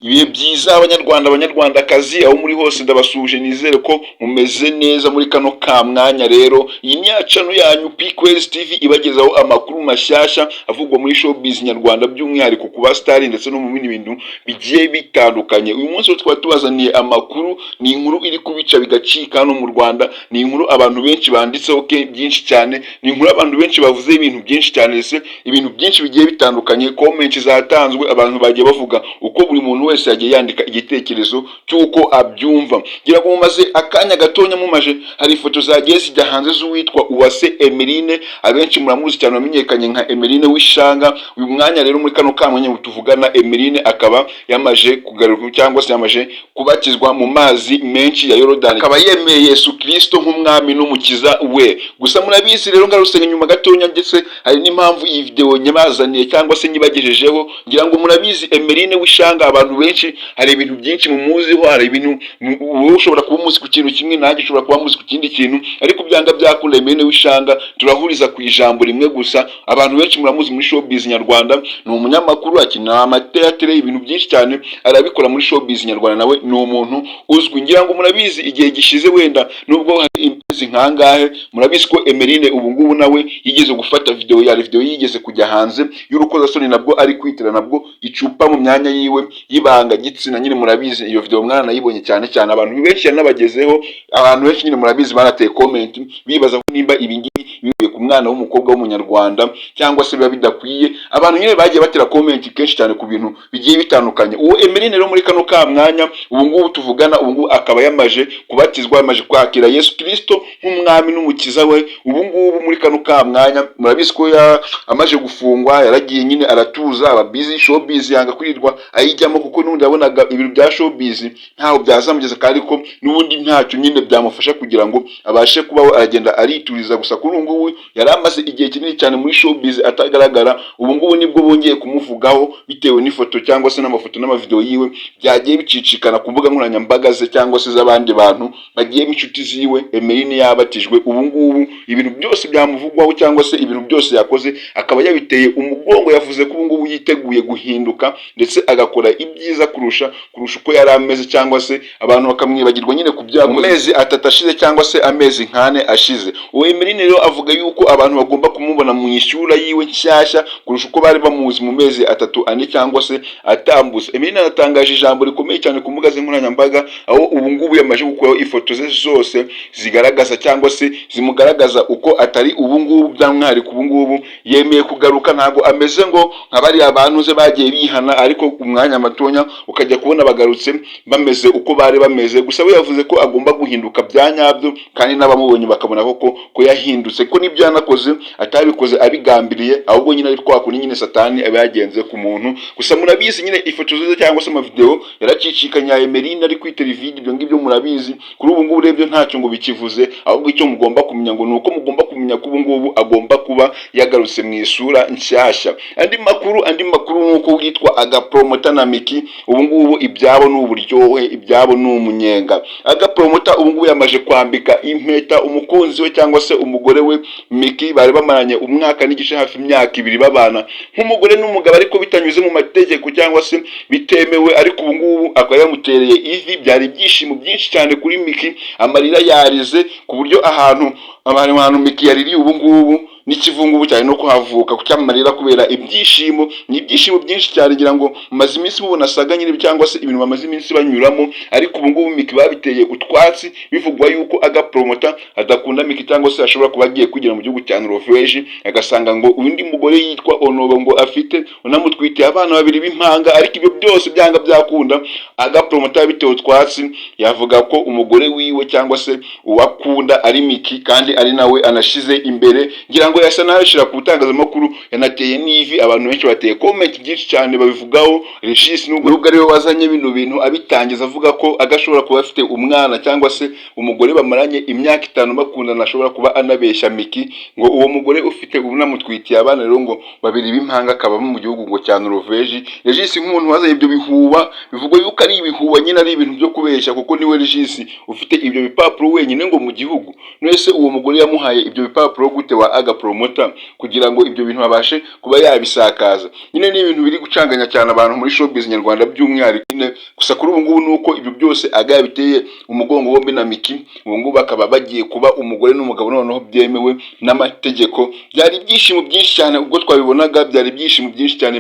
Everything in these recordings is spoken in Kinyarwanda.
Ibihe byiza Abanyarwanda, Abanyarwandakazi, aho muri hose ndabasuhuje. Nizere ko mumeze neza muri kano ka mwanya. Rero iyi ni ya channel yanyu Pkwezi TV, ibagezaho amakuru mashyashya avugwa muri showbiz nyarwanda, by'umwihariko ku basitari ndetse no mu bindi bintu bigiye bitandukanye. Uyu munsi rero twaba tubazaniye amakuru, ni inkuru iri kubica bigacika hano mu Rwanda, ni inkuru abantu benshi banditseho byinshi cyane, ni inkuru abantu benshi bavuze ibintu byinshi cyane, ndetse ibintu byinshi bigiye bitandukanye. Comments zatanzwe, abantu bagiye bavuga uko buri muntu wese yagiye yandika igitekerezo cy'uko abyumva. Ngira ngo mumaze akanya gatonya mumaje, hari ifoto zagiye zijya hanze z'uwitwa Uwase Emeline. Abenshi muramuzi cyane, wamenyekanye nka Emeline w'Ishanga. Uyu mwanya rero, muri kano kamwanya tuvugana, Emeline akaba yamaje kugaruka cyangwa se yamaje kubatizwa mu mazi menshi ya Yorodani, akaba yemeye Yesu Kristo nk'umwami n'umukiza we. Gusa murabizi rero, ngarutse inyuma gatonya, ndetse hari n'impamvu iyi video nyabazaniye cyangwa se nyibagejejeho. Ngira ngo murabizi, Emeline w'Ishanga, abantu benshi hari ibintu byinshi mumuziho, hari ibintu wowe ushobora kuba umuzi ku kintu kimwe, nanjye ushobora kuba muzi ku kindi kintu, ariko byanga byakunda Emeline w'Ishanga turahuriza ku ijambo rimwe gusa. Abantu benshi muramuzi muri showbiz nyarwanda, ni umunyamakuru, akina amateatere, ibintu byinshi cyane arabikora muri showbiz nyarwanda, nawe ni umuntu uzwi. Ngira ngo murabizi, igihe gishize, wenda nubwo hari imezi nkangahe, murabizi ko Emeline ubu ngubu nawe yigeze gufata video, yari video yigeze kujya hanze y'urukozasoni, nabwo ari kwitira nabwo icupa mu myanya yiwe y'ibanga gitsina. Nyine murabizi, iyo video mwaranayibonye cyane cyane, abantu benshi yanabagezeho. Abantu benshi nyine murabizi banateye comment bibaza ko nimba ibi ngibi bikwiye ku mwana w'umukobwa w'Umunyarwanda cyangwa se biba bidakwiye. Abantu nyine bagiye batera comment kenshi cyane ku bintu bigiye bitandukanye. Uwo Emeline rero, muri kano ka mwanya ubu ngubu tuvugana, ubu ngubu akaba yamaje kubatizwa, yamaje kwakira Yesu Kristo nk'umwami n'umukiza we. Ubu ngubu muri kano ka mwanya, murabizi ko amaze gufungwa, yaragiye nyine aratuza, aba busy showbiz, yanga kwirirwa ayijyamo kuko n'ubundi yabonaga ibintu bya showbiz ntaho byazamugeza, kandi ko n'ubundi ntacyo nyine byamufasha kugira ngo abashe kubaho, aragenda arituriza. Gusa kuri ubu ngubu yari amaze igihe kinini cyane muri showbiz atagaragara. Ubu ngubu nibwo bongeye kumuvugaho bitewe n'ifoto cyangwa se n'amafoto n'amavideo yiwe byagiye bicicikana ku mbuga nkoranyambaga ze cyangwa se z'abandi bantu bagiye b'inshuti ziwe. Emeline yabatijwe, ubu ngubu ibintu byose byamuvugwaho cyangwa se ibintu byose yakoze akaba yabiteye umugongo. Yavuze ko ubu ngubu yiteguye guhinduka, ndetse agakora ibyiza kurusha uko yari ameze, cyangwa se abantu bakamwibagirwa nyine ku byago mu mezi 3 ashize cyangwa se amezi nk'ane ashize. Uwo Emeline rero avuga yuko abantu bagomba kumubona mu isura yiwe nshyashya kurusha uko bari bamuzi mu mezi 3, 4 cyangwa se atambutse. Emeline aratangaje ijambo rikomeye cyane ku mbuga ze nkoranyambaga, aho ubu ngubu yamaze gukuraho ifoto ze zose zigaragaza cyangwa se zimugaragaza uko atari ubu ngubu. By'umwihariko ubu ngubu yemeye kugaruka, ntabwo ameze ngo nka bariya bantu ze bagiye bihana, ariko umwanya matonya ukajya kubona bagarutse bameze uko bari bameze. Gusa we yavuze ko agomba guhinduka bya nyabyo, kandi n'abamubonye bakabona koko ko yahindutse, ko n'ibyo yanakoze atabikoze abigambiriye, ahubwo nyine ari kwa kundi nyine Satani aba yagenze ku muntu. Gusa murabizi nyine, ifoto ze cyangwa se amavideo yaracicikanya ya Emeline ari kwitera ivide, ibyo ngibyo murabizi. Kuri ubu ngubu urebye ntacyo ngo bikivuze, ahubwo icyo mugomba kumenya ngo ni uko mugomba kumenya ko ubu ngubu agomba kuba yagarutse mu isura nshyashya. Andi makuru ni uko witwa Agapromota na Miki, ubu ngubu ibyabo ni uburyohe, ibyabo ni umunyenga. Agapromota ubu ngubu yamaje kwambika impeta umukunzi we cyangwa se umugore we Miki, bari bamaranye umwaka n'igice, hafi imyaka 2, babana nk'umugore n'umugabo, ariko bitanyuze mu mategeko cyangwa se bitemewe. Ariko ubu ngubu akaba yamutereye ivi. Byari ibyishimo byinshi cyane kuri Miki, amarira yarize ku buryo ahantu abantu Miki yaririye ubu ngubu n'ikivungubu cyane no kuhavuka kucyamarira kubera ibyishimo. Ni ibyishimo byinshi cyane. Ngira ngo mumaze iminsi mubona saga nyine cyangwa se ibintu bamaze iminsi banyuramo, ariko ubu ngubu Miki babiteye utwatsi, bivugwa yuko Agapromota adakunda Miki cyangwa se ashobora kuba agiye kwigira mu gihugu cya Norvège, agasanga ngo undi mugore yitwa Onobo ngo afite unamutwitiye abana babiri b'impanga. Ariko ibyo byose byanga byakunda, Agapromota bitewe utwatsi, yavuga ko umugore wiwe cyangwa se uwakunda ari Miki, kandi ari nawe anashize imbere. Ngira ngo yasa n'abishyira ku itangazamakuru, yanateye n'ivi. Abantu benshi bateye comment byinshi cyane babivugaho. Regis, nubwo ariwe wazanye bino bintu abitangiza, avuga ko agashobora kuba afite umwana cyangwa se umugore bamaranye imyaka 5 bakundana, ashobora kuba anabeshya Miki, ngo uwo mugore ufite unamutwitiye abana rero ngo babiri b'impanga akaba mu gihugu ngo cya Norvège. Regis nk'umuntu wazanye ibyo bihuha, bivugwa yuko ari ibihuha nyine, ari ibintu byo kubeshya, kuko niwe Regis ufite ibyo bipapuro wenyine ngo mu gihugu. None se uwo mugore yamuhaye ibyo bipapuro gute wa Aga? Promoter kugira ngo ibyo bintu babashe kuba yabisakaza. Nyine ni ibintu biri gucanganya cyane abantu muri showbiz nyarwanda by'umwihariko nyine. Gusa kuri ubu ngubu ni uko ibyo byose Aga yabiteye umugongo bombi na Miki, ubu ngubu bakaba bagiye kuba umugore n'umugabo noneho byemewe n'amategeko. Byari ibyishimo byinshi cyane ubwo twabibonaga, byari ibyishimo byinshi cyane,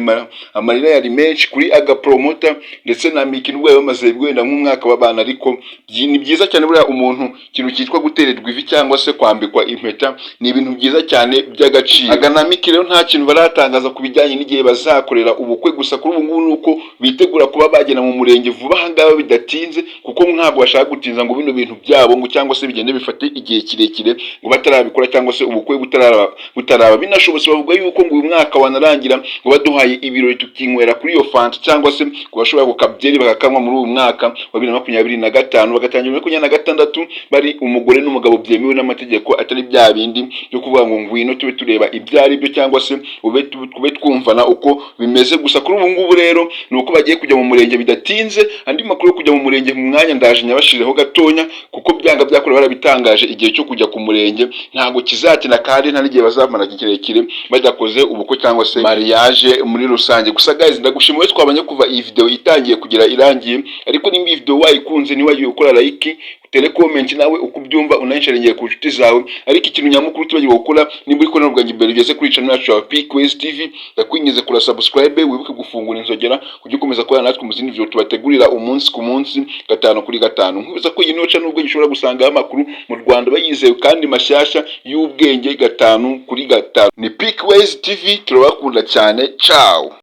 amarira yari menshi kuri Aga Promoter ndetse na Miki, nubwo bari bamaze wenda nk'umwaka babana. Ariko ni byiza cyane buriya umuntu, ikintu cyitwa gutererwa ivi cyangwa se kwambikwa impeta ni ibintu byiza cyane by'agaciro. Aga na Miki rero nta kintu baratangaza ku bijyanye n'igihe bazakorera ubukwe. Gusa kuri ubu ngubu ni uko bitegura kuba bagera mu murenge vuba aha ngaha bidatinze, kuko ntabwo bashaka gutinza ngo bino bintu byabo ngo cyangwa se bigende bifate igihe kirekire ngo batarabikora cyangwa se ubukwe butaraba. Binashobotse bavuga yuko ngo uyu mwaka wanarangira ngo baduhaye ibirori tukinywera kuri iyo fanta, cyangwa se ku bashobora ku kabyeri bakakanywa muri uyu mwaka wa 2025, bagatangira 2026 bari umugore n'umugabo byemewe n'amategeko, atari bya bindi byo kuvuga ngo ngwino tube tureba ibyo ari byo cyangwa se ube twumvana uko bimeze. Gusa kuri ubu ngubu rero ni uko bagiye kujya mu murenge bidatinze. Andi makuru yo kujya mu murenge mu mwanya ndaje nyabashirireho gatonya, kuko byanga byakora barabitangaje, igihe cyo kujya ku murenge ntabwo kizatina kandi nta n'igihe bazamara kirekire badakoze ubukwe cyangwa se mariage muri rusange. Gusa guys, ndagushimiye twabanye kuva iyi video itangiye kugera irangiye. Ariko nimba iyi video wayikunze, ntiwagiye gukora like, utere comment nawe uko ubyumva, unayisharingiye ku nshuti zawe. Ariko ikintu nyamukuru tubagirwa gukora, nimba uri kubona bwa mbere ugeze kuri channel yacu ya Pquiz TV, ndakwinginze kura subscribe, wibuke gufungura inzogera kujya ukomeza kubana natwe mu zindi video tubategurira umunsi ku munsi, gatanu kuri gatanu. Nkubiza ko iyi niyo channel ubwo ushobora gusangaho amakuru mu Rwanda bayizewe kandi mashyashya y'ubwenge, gatanu kuri gatanu. Ni Pquiz TV, turabakunda cyane. Ciao.